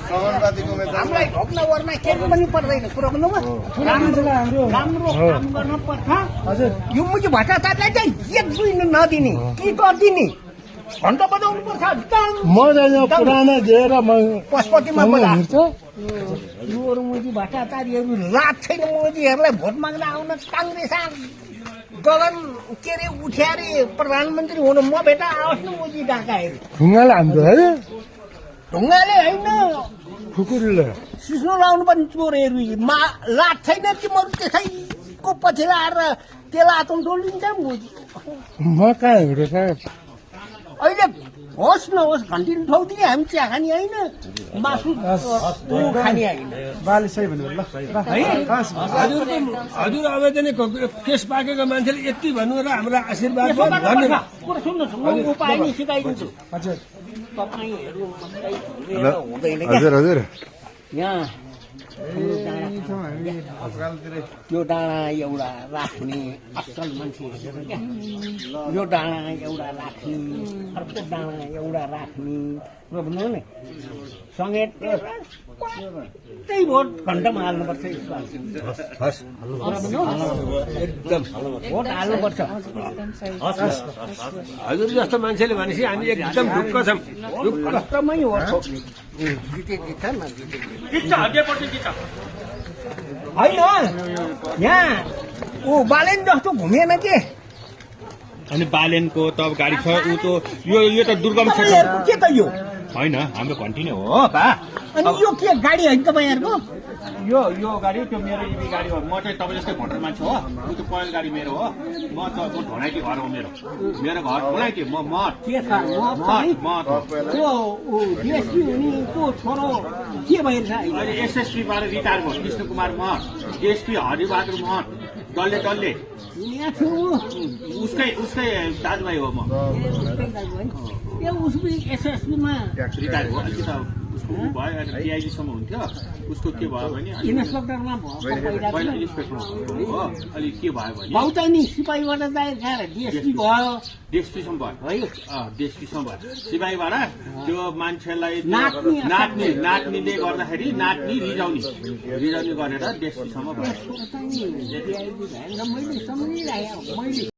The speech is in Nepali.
समानुपातिक उम्मेदवार हामीलाई ढोक्न ओर्न केही पनि पर्दैन कुरो भन्नुमा राम्रो काम गर्न पर्छ हजुर यो मुजी भ्रष्टाचारलाई चाहिँ एक दुई नदिने के गरिदिने घन्टा बजाउनु पर्छ म चाहिँ पुरानो दिएर म पशुपतिमा बजा हिँड्छ यो मुजी भ्रष्टाचारीहरू लाज छैन मोदीहरूलाई भोट माग्न आउन काङ्ग्रेस गगन के अरे उठ्या अरे प्रधानमन्त्री हुनु म भेटा आओस् न मोदी डाकाहरू ढुङ्गाले हाम्रो है ढुङ्गाले होइन खुकुरीले सिस्नो लाउनु पनि चोरहरू लाज छैन तिमीहरू त्यसैको पछि लाएर त्यसलाई आतम डोलिन्छ मोदी म कहाँ हिँडेँ साहब अहिले होस् नहोस् घन्टी ठाउँदिने हामी चिया खाने होइन मासु खाने होइन बाले सही भन्नु ल हजुर अब चाहिँ केस पाकेको मान्छेले यति भन्नु र हाम्रो आशीर्वाद कुरो सुन्नुहोस् म उपाय नि सिकाइदिन्छु हजुर तपाईँहरू हुँदैन क्या हजुर हजुर यहाँ त्यो डाँडा एउटा राख्ने असल मान्छे हेरेर क्या यो डाँडा एउटा राख्ने अर्को डाँडा एउटा राख्ने भन्नु नि सँगै त्यही भोट घन्टामा हाल्नुपर्छ एकदम भोट हाल्नुपर्छ हजुर जस्तो मान्छेले भनेपछि हामी एकदम ढुक्क छौँ एकदमै हो जिते जित्छ नजिते होइन यहाँ ऊ बालेन जस्तो घुमेन के अनि बालेनको त अब गाडी छ ऊ त यो त दुर्गम क्षेत्र तपाईँहरूको के त यो होइन हाम्रो घन्टी नै हो बा अनि यो के गाडी होइन तपाईँहरूको यो गाडी त्यो मेरो इभी गाडी हो म चाहिँ तपाईँ जस्तै भोटर मान्छे हो ऊ त्यो पहिलो गाडी मेरो हो म ढोनाइटी घर हो मेरो घर ढोनाइटी म के छ म त्यो डिएसपी हुनेको छोरो के भइरहेछ अहिले अहिले एसएसपीबाट रिटायर भयो कृष्ण कुमार महत डिएसपी हरिबहादुर महत डल्ले डल्ले यहाँ छु उसकै दाजुभाइ हो म उसको एसएसपीमा रिटायर भयो अलिकति उसको भयो डिआइजीसम्म हुन्थ्यो उसको के भयो भने इन्सपेक्टरमा पहिला इन्सपेक्टर हो अलि के भयो भने भाउ चाहिँ नि सिपाहीबाट दायर खाएर डिएसपी भयो डिएसपीसम्म भयो डिएसपीसम्म भयो सिपाहीबाट त्यो मान्छेलाई नाच्ने नाच्नेले गर्दाखेरि नाच्ने रिजाउने गरेर डिएसपीसम्म भयो मैले सम्झिरहेको मैले